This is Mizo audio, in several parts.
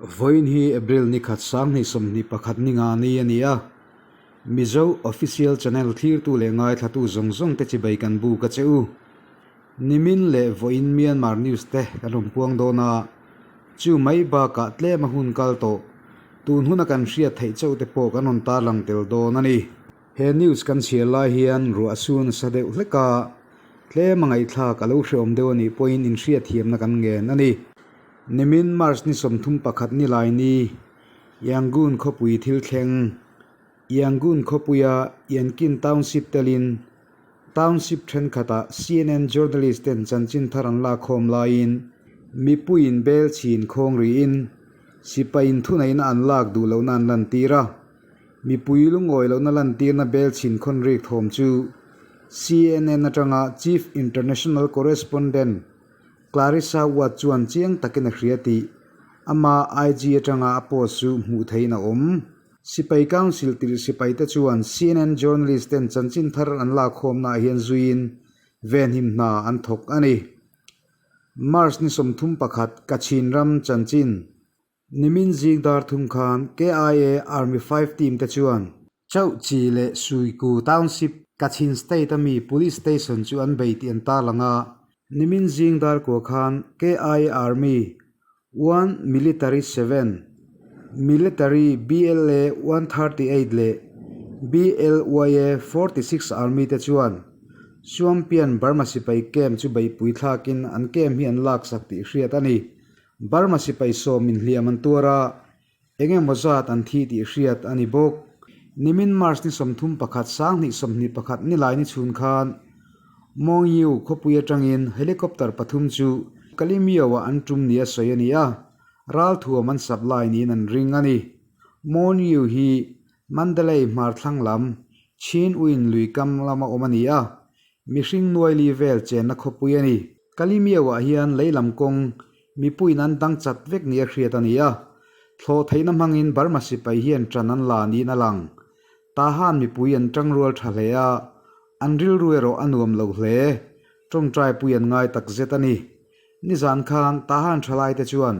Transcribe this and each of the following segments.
Vawiin hi April ni khat 2021 ni nga ni a ni a, Mizo Official Channel thlirtu leh ngaithlatu zawng zawng te chibai kan buk a che u. Nimin leh vawiin Myanmar News te kan rawn puang dawn a, chu mai bakah tlem a hun kal tawh, tun huna kan hriat theih chauh te pawh kan rawn tarlang tel dawn a ni. He news kan chhiar lai hian ruah su nasa deuh hlek a, tlem a ngaihthlak a lo hreawm deuh a nih pawhin inhriatthiamna kan ngen a ni. Nimin March ni 31 ni lai ni, Yangon khawpui thil thleng, Yangon khawpuia Yankin Township telin Township thenkhatah CNN journalist ten chanchin thar an lakkhawm laiin mipuiin bel chhin khawng rihin sipaiin thuneihna an lak duh lohna an lantir a. Mipui lungawi lohna lantirna bel chhin khawn rik thawm chu CNN atanga Chief International Correspondent Clarissa Watt chuan chiang takin a hria tih ama IG atanga a post chu hmuh theihin a awm. Sipai Council tirh sipaite chuan CNN journalist ten chanchin thar an lakkhawmnaah hian zuiin venhim hna an thawk a ni. March ni 31 Kachin ram chanchin Nimin zing dar thum khan KIA Army Five team te chuan Chauh Chi leh Suiku Township, Kachin State a mi Police Station chu an bei tih an tarlang a. Nimin zing dar kua khan KIA Army One Military Seven, Military BLA 138 leh BLYA 46 Army te chuan Suampian Burma sipai camp chu beihpui thlakin an camp hi an laksak tih hriat a ni. Burma sipai sawm inhliam an tuar a, eng emaw zat an thi tih hriat a ni bawk. Nimin March ni 31 2021 nilai ni chhun khan Mawngyu khawpui atangin helicopter pathum chu Kalimyo-ah an tum nia sawi a ni a, ralthuam an supply niin an ring a ni. Mawngyu hi Mandalay hmar thlang lam Chin Uin lui kam lama awm a ni a, Mihring nuaili vel chenna khawpui a ni. Kalimio-ah hian lei lam kawng mipuiin an dang chat vek nia hriat a ni a. Thlawh theihna hmangin Burma sipai hian ṭan an la niin a lang. Tahan mipui an ṭangrual ṭha hle a, an rilru erawh a nuam lo hle. Ṭawngṭaipui an ngai tak zet a ni. Nizan khan Tahan ṭhalaite chuan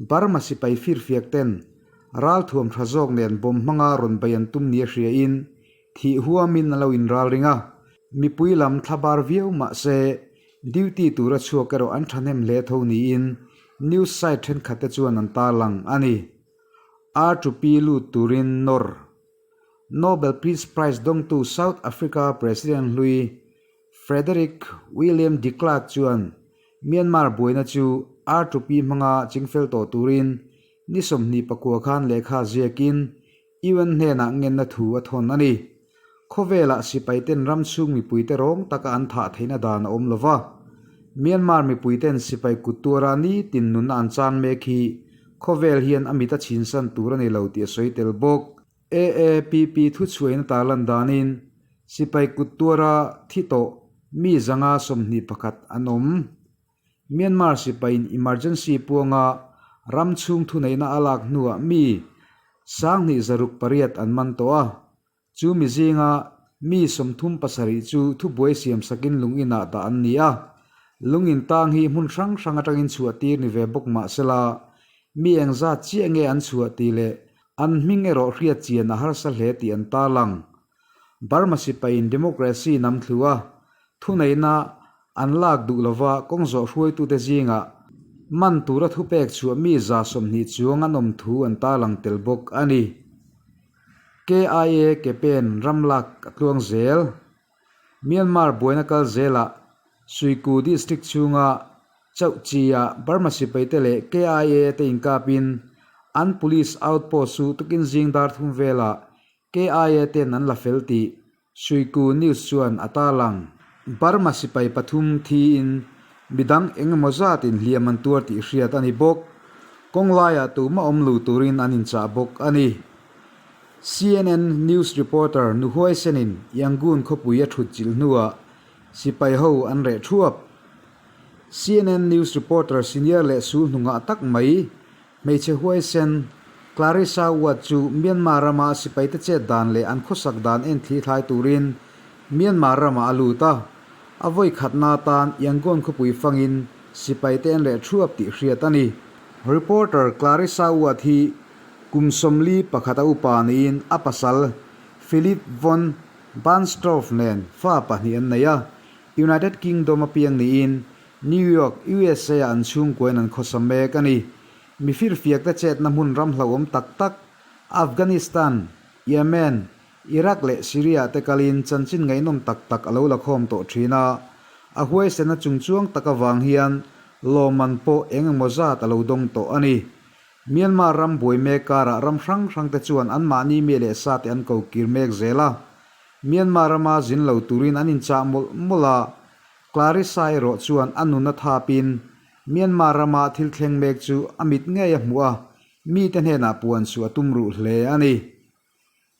Burma sipai firfiak ten ralthuam ṭha zawk nen bawm hmanga rawn bei an tum nia hriain Thih huamin a lo inral ring a, mipui lam thlabar viau mah se duty tura chhuak erawh an thahnem hle tho niin news site thenkhatte chuan an tarlang a ni. R2P lut turin nawr Nobel Peace Prize dawngtu South Africa President hlui Frederik William de Klerk chuan Myanmar buaina chu R2P hmanga chingfel tawh turin ni 29 khan lehkha ziakin UN hnenah ngenna thu a thawn a ni. Khawvelah sipaiten ram chhung mipuite rawng taka an thah theihna dan a awm lo va. Myanmar mipuiten sipai kut tuara nitin nunna an chan mek hi khawvel hian a mit a chhinsan tur a ni lo tih a sawi tel bawk. AAPP thuchhuaina tarlan danin sipai kut tuara thi tawh mi 121 an awm. Myanmar sipaiin emergency puanga ram chhung thuneihna a lak hnuah mi 2608 an man tawh a, chu mi zinga mi 37 chu thubuai siam sakin lung inah dah an ni a. Lung in tang hi hmun hrang hrang atangin chhuah tir ni ve bawk mah sela, mi engzat chiah nge an chhuah tih leh an hming erawh hriat chian a harsa hle tih an tarlang. Burma sipaiin democracy nam thlu a, thuneihna An lak duh lova kawng zawh hruaitute zingah man tura thupek chhuah mi 120 chuang an awm thu an tarlang tel bawk a ni. KIA ke pen ram lak a tluang zel. Myanmar buaina kal zelah Suiku District chhunga Chauhchia Burma sipaite leh KIA te inkapin an Police outpost chu tukin zing dar thum velah KIA ten an la fel tih Suiku News chuan a tarlang. Burma sipai pathum thiin midang eng emaw zatin hliam an tuar tih hriat a ni bawk. Kawng laiah tumah awm lo turin an inchah bawk a ni. CNN News reporter Nu Huaisenin Yangon khawpui a thut chilh hnuah sipai ho an reh thuap. CNN News reporter senior leh sul hnungah tak mai Hmeichhe huaisen Clarissa Watt chu Myanmar rama sipaite chet dan leh an khawsak dan en thli thlai turin Myanmar ramah a lut a, a vawi khatna atan Yangon khawpui fangin sipaite an reh thuap tih hriat a ni. Reporter Clarissa Watt hi kum 41 a upa niin a pasal Philip von Bernstorff nen fa pahnih an nei a, United Kingdom a piang niin New York, USA-ah an chhungkuain an khawsa mek a ni. Mi firfiakte chetna hmun ram hlauhawm tak tak Afghanistan, Yemen, Iraq leh Syria te kalin chanchin ngaihnawm tak tak a lo la khawm tawh thin a, a huaisena chungchuang tak avang hian lawmman pawh eng emaw zat a lo dawng tawh a ni. Myanmar ram buai mek karah ram hrang hrang te chuan anmahni mi leh sa te an ko kir mek zel a, Myanmar rama zin lo turin an inchah mawlh mawlh a, Clarissa erawh chuan a nun a thapin Myanmar rama thil thleng mek chu a mit ngei a hmuh a, mite hnenah puan chu a tum ruh hle a ni.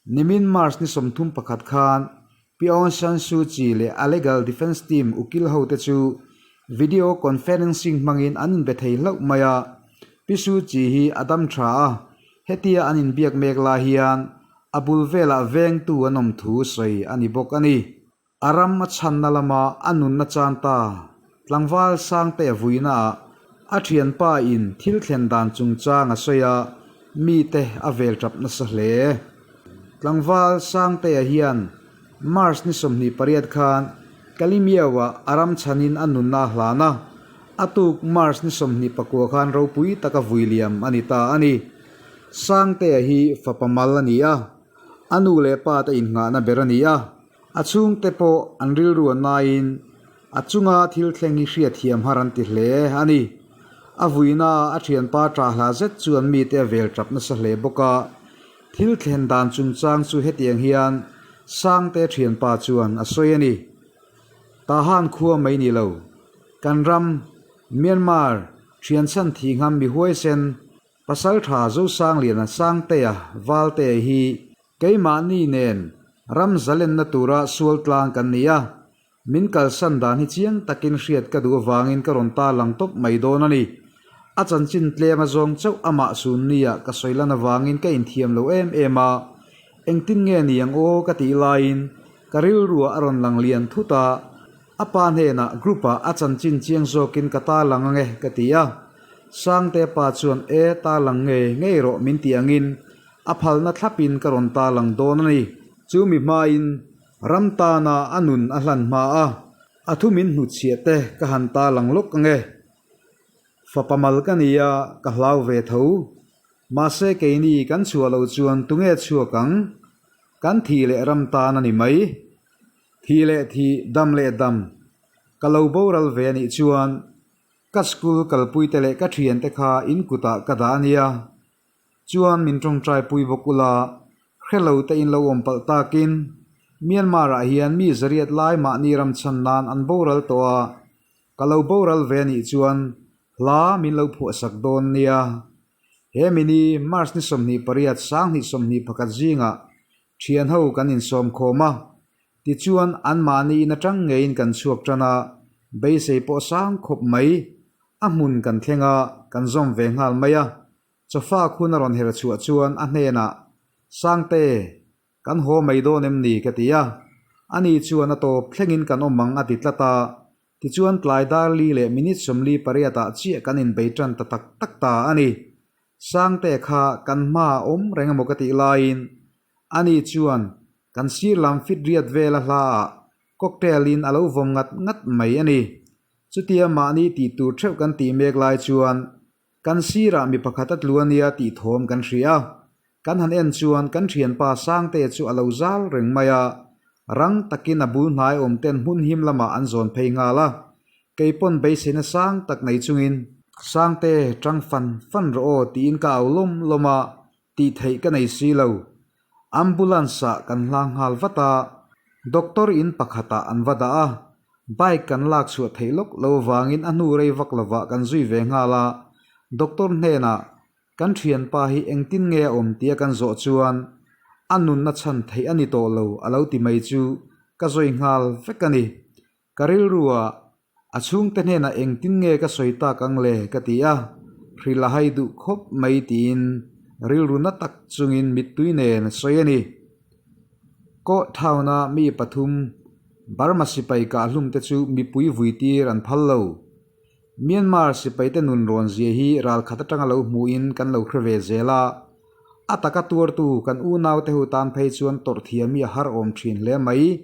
Nimin March ni 31 khan Pi Aung San Suu Kyi leh a Legal Defence Team ukil hote chu video conferencing hmangin an inbe thei hlauh mai a. Pi Suu Kyi hi a dam tha a, hetia an inbiak mek lai hian a bul velah vengtu an awm thu sawi a ni bawk a ni. A ram a chhanna lama a nunna chan ta. Tlangval Sangte a vuinaah a thianpa in thil thlen dan chungchang a sawi a, mite a vel tap nasa hle. Tlangval Sangtea hian March ni 28 khan Kalimiau-ah a ram chhanin a nunna a hlan a, a tuk March ni 29 khan ropui taka vui liam a ni ta a ni. Sangtea hi fapa mal a ni a, a nu leh pa te innghahna ber a ni a. A chhungte pawh an rilru a naiin a chunga thil thleng hi hriatthiam har an ti hle a ni. A vuina a thianpa ṭah hla zet chuan mite a vel ṭap nasa hle bawk a. Thil thlen dan chungchang chu hetiang hian Sangte thianpa chuan a sawi a ni. Tahan khua mai ni lo. Kan ram, Myanmar, thianchhan thihngam mi huaisen, Pasalṭha Zosangliana Sangtea Valtea hi Keimahni nen ram zalenna tura sual tlang kan ni a, min kalsan dan hi chiang takin hriat ka duh avangin ka rawn ta lang tawp mai dawn a ni. A chanchin tlem a zawng chauh amah sunnia ka sawi lan avangin ka inthiam lo em em a, engtin nge ni ang aw ka tih laiin ka rilruah a rawn lang lian thut a, a pa hnenah group-ah a chanchin chiang zawkin ka ta lang ange ka ti a, Sangte pa chuan e ta lang ngei ngei rawh min tih angin A phalna thlapin ka rawn ta lang dawn a ni. Chu mi hmain ram tana a nun a hlan hma a, a thu min hnutchhiah te ka han ta lang lawk ang e. Fapa mal ka ni a, ka hlau ve tho. Mahse keini kan chhuah loh chuan tunge chhuak ang? Kan thih leh ram tan a ni mai. Thih leh thih, dam leh dam. Ka lo boral ve a nih chuan ka school kalpuite leh ka thiante kha in kutah ka dah a nia. Chuan min tawngtai pui bawk ula, hre lo te in lo awm palh takin Myanmar ah hian mi zariat lai mahni ram chhan nan an boral tawh a, ka lo boral ve anih chuan hla min lo phuahsak dawn nia. He mini March ni 28 2021 zingah thian ho kan insawm khawm a, tichuan anmahni in atang ngeiin kan chhuak tan a, beisei pawh sang khawp mai A hmun kan thleng a, kan zawm ve nghal mai a. Chawfak hun a rawn her chhuah chuan a hnenah, Sangte, kan haw mai dawn em ni? ka ti a. Ani chuan a tawp thlengin kan awm ang a ti tlat a. Tichuan tlai dar li leh minute 48 ah chiah kan inbei tan ta tak tak ta a ni. Sangte kha kan hmaah awm reng emaw ka tih laiin ani chuan kan sir lam fit riat vel a hlaah cocktail in a lo vawm ngat ngat mai a ni. Chutia mahni tih tur theuh kan tih mek lai chuan kan sirah mi pakhat a tlu a nia tih thawm kan hria a. Kan han en chuan kan thianpa Sangte chu a lo zal reng mai a, rang takin a bul hnai awm ten hmun him lamah an zawn phei nghal a. Kei pawn beiseina sang tak nei chungin. Sangte, tang fan fan rawh aw tiin ka au lawm lawm a, tih theih ka nei si lo. Ambulance ah kan hlang nghal vat a, doctor in pakhatah an va dah a, bike kan lak chhuah theih lawk lo avangin a hnu rei vak lovah kan zui ve nghal a, doctor hnenah kan thianpa hi engtin nge a awm tia kan zawh chuan a nunna chhan theih a ni tawh lo a lo ti mai chu ka zawi nghal vek a ni. Ka rilruah a chhungte hnenah engtin nge ka sawi tak ang le ka ti a, hrilh a hai duh khawp mai tiin rilru na tak chungin mittui nen a sawi a ni. Court town-a mi pathum Burma sipai kah hlum te chu mipui vui tir an phal lo. Myanmar sipaite nun rawn zia hi ralkhat atanga lo hmuhin kan lo hre ve zel a. A taka tuartu kan unaute ho tan phei chuan tawrh thiam hi a har awm thin hle mai.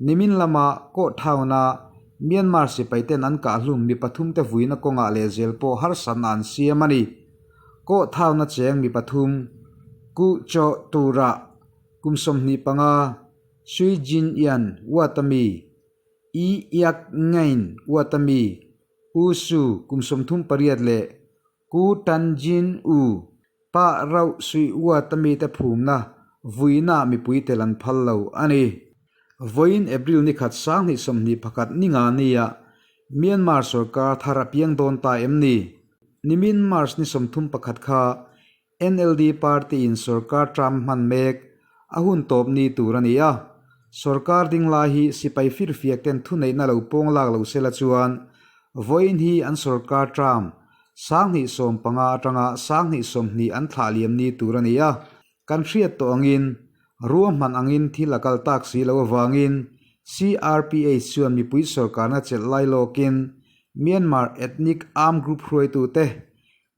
Nimin lama Court Town-a Myanmar sipaiten an kahhlum mi pathumte vuina kawngah lehzel pawh harsatna an siam a ni. Court Town-a cheng mi pathum, Ku Chaw Turah, kum 25, Sui Jin Yan, Uatami, I Iak Ngain, Uatami, U Su, kum 38 leh Ku Tan Jin U, Pa Rauh Suih Uata mite phumna vuina mipui tel an phal lo a ni. Vawiin April ni khat 2021 ni nga nia Myanmar sorkar thar a piang dawn ta em ni? Nimin March ni 31 kha NLD party in sorkar term hman mek a hun tawp ni tur a ni a. Sorkar ding lai hi sipai firfiak ten thuneihna lo pawng lak lo sela chuan vawiin hi an sorkar term 2015 atanga 2020 an thlah liam ni tur a ni a. Kan hriat tawh angin ruahman angin thil a kal tak si lo avangin CRPH chuan mipui sorkarna chelh lai lawkin Myanmar Ethnic Armed Group hruaitute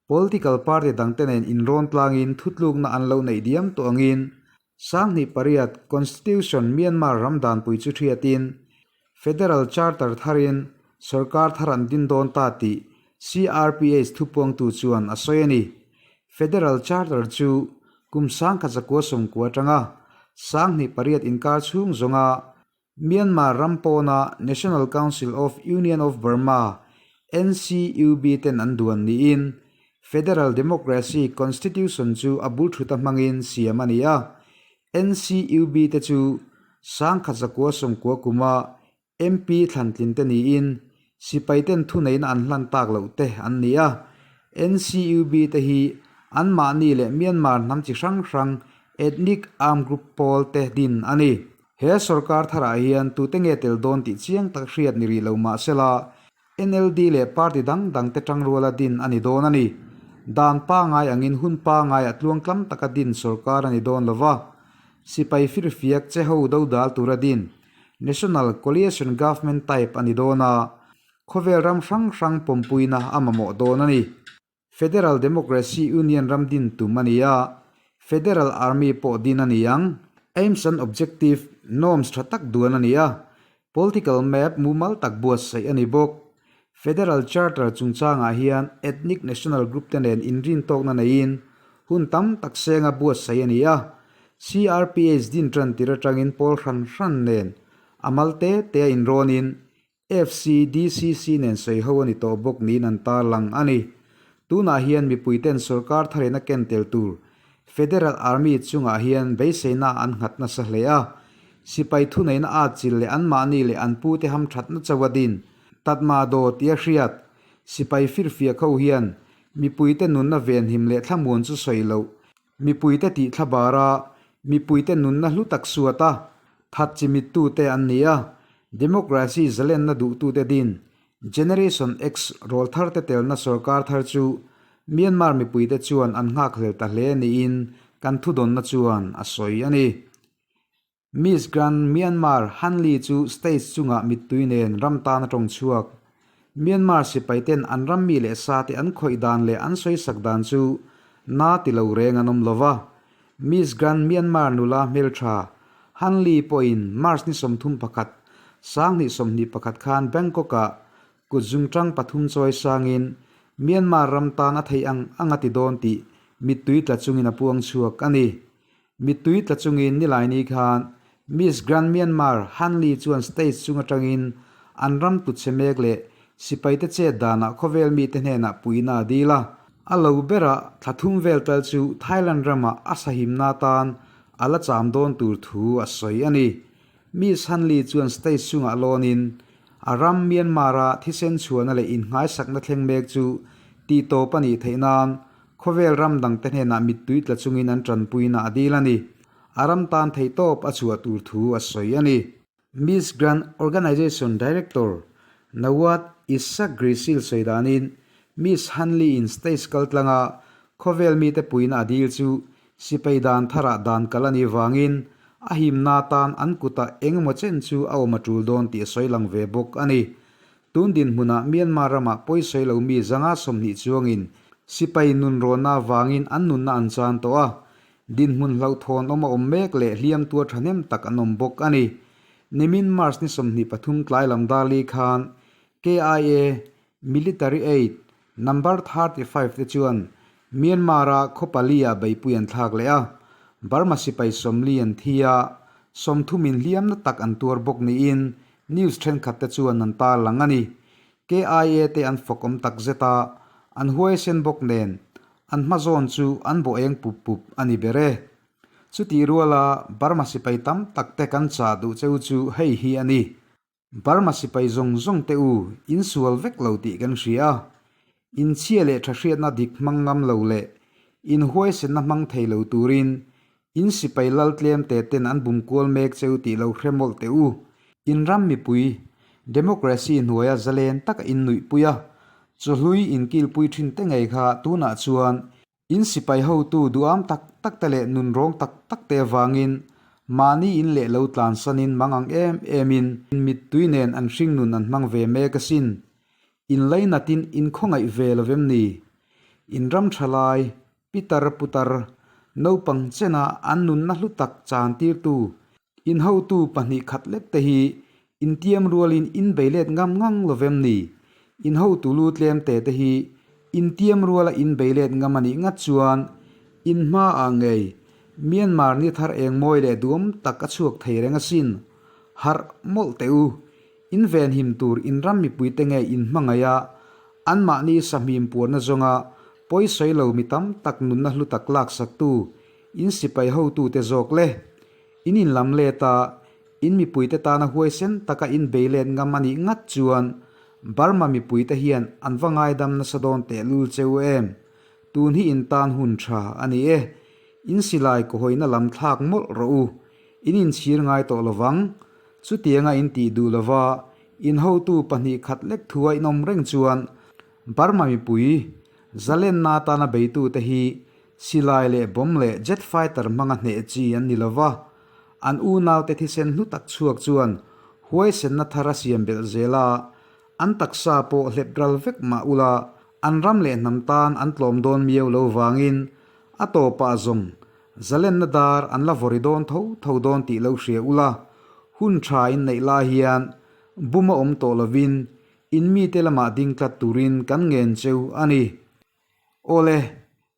Political party dangte nen inrawn tlangin thutlukna an lo neih diam tawh angin 2008 Constitution Myanmar ram danpui chu hriatin Federal Charter tharin sorkar thar an din dawn ta tih CRPH thupuangtu chuan a sawi a ni. Federal Charter chu kum 1990 atanga 2008 inkar chhung zawnga Myanmar ram pawna National Council of Union of Burma, NCUB, ten an duan niin Federal Democracy Constitution chu a bul thuta hmangin siam a ni a. NCUB te chu 1990 kuma MP thlantlin te niin sipai ten thuneihna an hlan tak loh te an ni a. NCUB te hi anmahni leh Myanmar hnam chi hrang hrang ethnic armed group pawl te din a ni. He sorkar tharah hian tute nge tel dawn tih chiang tak hriat ni rih lo mah sela, NLD leh party dang dangte tangruala din a ni dawn a ni. Dan pangai angin hun pangaiah tluangtlam taka din sorkar a ni dawn lo va, sipai firfiak che ho dodal tura din National Coalition Government type a ni dawn a, khawvel ram hrang hrang pawmpuina a mamawh dawn a ni. Federal Democracy Union ram din tum a ni a, Federal Army pawh din a ni ang. Aims and Objective, Norms tha tak duan a ni a, Political Map mumal tak buatsaih a ni bawk. Federal Charter chungchangah hian Ethnic National Group te nen inrintawkna neiin hun tam tak senga buatsaih a ni a, CRPH din tan tir atangin pawl hran hran nen a mal te te a inrawnin FCDCC nen sawi ho a ni tawh bawk niin an tarlang a ni. Tunah hian mipuiten sorkar tharina ken tel tur Federal Army chungah hian beiseina an nghat nasa hle a. Sipai thuneihna at chil leh anmahni leh an pute hamthatna chauh a din. Tatmadaw tia hriat sipai firfiak ho hian mipuite nunna venhim leh thlamuan chu sawi loh Mipuite tih thla bara mipuite nunna hlu tak suat a, that chi mittute an ni a, democracy zalenna duhtute din Generation X rawl tharte telna sorkar thar chu Myanmar mipuite chuan an nghakhlel ta hle niin kan thudawnna chuan a sawi a ni. Miss Grand Myanmar Han Li chu stage chungah mittui nen ram tan a tawng chhuak. Myanmar sipaiten an ram mi leh sate an khawih dan leh an sawisak dan chu na ti lo reng an awm lo va. Miss Grand Myanmar nula hmeltha Han Li pawhin March ni 31, 2021 khan Bangkok-ah kut zungtang pathum chawi sangin Myanmar ram tan a theih ang ang a ti dawn tih mittui tla chungin a puang chhuak a ni. Mittui tla chungin Nilaini khan Miss Grand Myanmar Han Li chuan stage chung atangin an ram tut che mek leh sipaite chet danah khawvel mite hnenah puihna a dil a. A lo berah thla thum vel tal chu Thailand ramah a sahimna atan a la cham dawn tur thu a sawi a ni. Miss Han Li chuan stage chungah lawnin a ram Myanmar-a thisen chhuahna leh innghaisakna thleng mek chu tihtawp a nih theih nan Khawvel ram dangte hnenah mittui tla chungin an tanpuina a dil a ni. A ram tan theihtawp a chhuah tur thu a sawi a ni. Miss Grand Organization Director Nawat Issakgrisil sawi danin Miss Hanley in stage kaltlanga khawvel mite puina a dil chu sipai dan tharah dan kal a nih vangin a himna tan an kutah engemaw chen chu a awm a tul dawn tih a sawi lang ve bawk a ni. Tun dinhmunah Myanmar ramah pawisawi lo mi 520 chuangin sipai nunrawnna avangin an nunna an chan tawh a, dinhmun hlauhthawn awm a awm mek leh hliam tuar thahnem tak an awm bawk a ni. Nimin March ni 23 tlai lam darli khan KIA Military Aid Number 35 te chuan Myanmar-a khaw pali-ah beipui an thlak leh a, Burma sipai 40 an thi a, 30 in hliamna tak an tuar bawk niin News thenkhat te chuan an tarlang a ni. KIA te an fawk awm tak zet a, an huaisen bawk nen an hma zawn chu an bawh eng pup pup a ni ber e. Chutih ruala Burma sipai tam tak te kan chah duh cheu chu hei hi a ni. Burma sipai zawng zawng te u in sual vek lo tih kan hria a, in chhia leh tha hriatna dik hmang ngam lo leh in huaisenna hmang thei lo turin in sipai lal tlem te ten an bum kual mek cheu tih lo hre mawlh teh u. In ram mipui, democracy hnuaia zalen taka in nuihpui a, chawhlui in kilpui thin te ngei kha tunah chuan In sipai hotu duham tak tak te leh nunrawng tak tak te avangin mahni in leh lo tlansanin mang ang em emin mittui nen an hringnun an hmang ve mek asin. In lainatin in khawngaih ve lo vem ni? In ram tha lai, pitar putar, naupang chena an nunna hlu tak chan tirtu In hotu 2 khat lek te hi intiam rualin in bei let ngam ngang lo vem ni? In hotu lu tlem te te hi intiam ruala in bei let ngam a nih ngat chuan in hmaah ngei Myanmar ni thar eng mawi leh duam tak a chhuak thei reng asin. Harh mawlh teh u. In venhim tur in ram mipui te nge in hmangaih a, anmahni sahmim puarna zawnga pawisawi lo mi tam tak nunna hlu tak laksaktu in sipai hotute zawk le. In inlam let a, in mipuite tana huaisen taka in bei let ngam a nih ngat chuan Burma mipuite hian an va ngaidam nasa dawn tehlul cheu em? Tun hi in tan hun tha a ni e. In silai kawhawina lam thlak mawlh rawh u. In inchhir ngai tawh lovang. Chutianga in tih duh lova in hotu 2 khat lek thua in awm reng chuan Burma mipui zalenna atana beitute hi Silai leh bomb leh jet fighter hmanga hneh chi an ni lova, an unaute thisen hlu tak chhuak chuan huaisenna thar a siam belh zel a, an taksa pawh hlep ral vek mah ula an ram leh hnam tan an tlawm dawn miau lo vangin a tawpah zawng zalenna dar an la vawri dawn tho tho dawn tih lo hria ula, hun tha in neih lai hian bum a awm tawh lovin in mite lamah ding tlat turin kan ngen cheu a ni. Awle,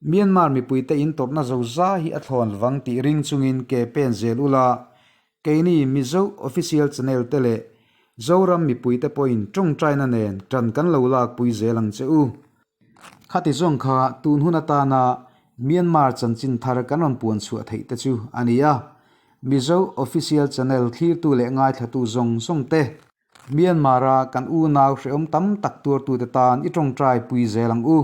Myanmar mipuite in tawrhna zo za hi a thlawn vang tih ring chungin ke pen zel ula, keini Mizo Official Channel te leh Zoram mipuite pawhin tawngtaina nen tan kan lo lakpui zel ang che u. Khati zawng kha tun hun atana Myanmar chanchin thar kan rawn puan chhuah theih te chu a ni a, Mizo Official Channel thlirtu leh ngaithlatu zawng zawng te, Myanmar-a kan unau hrehawm tam tak tuartute tan i tawngtai pui zel ang u.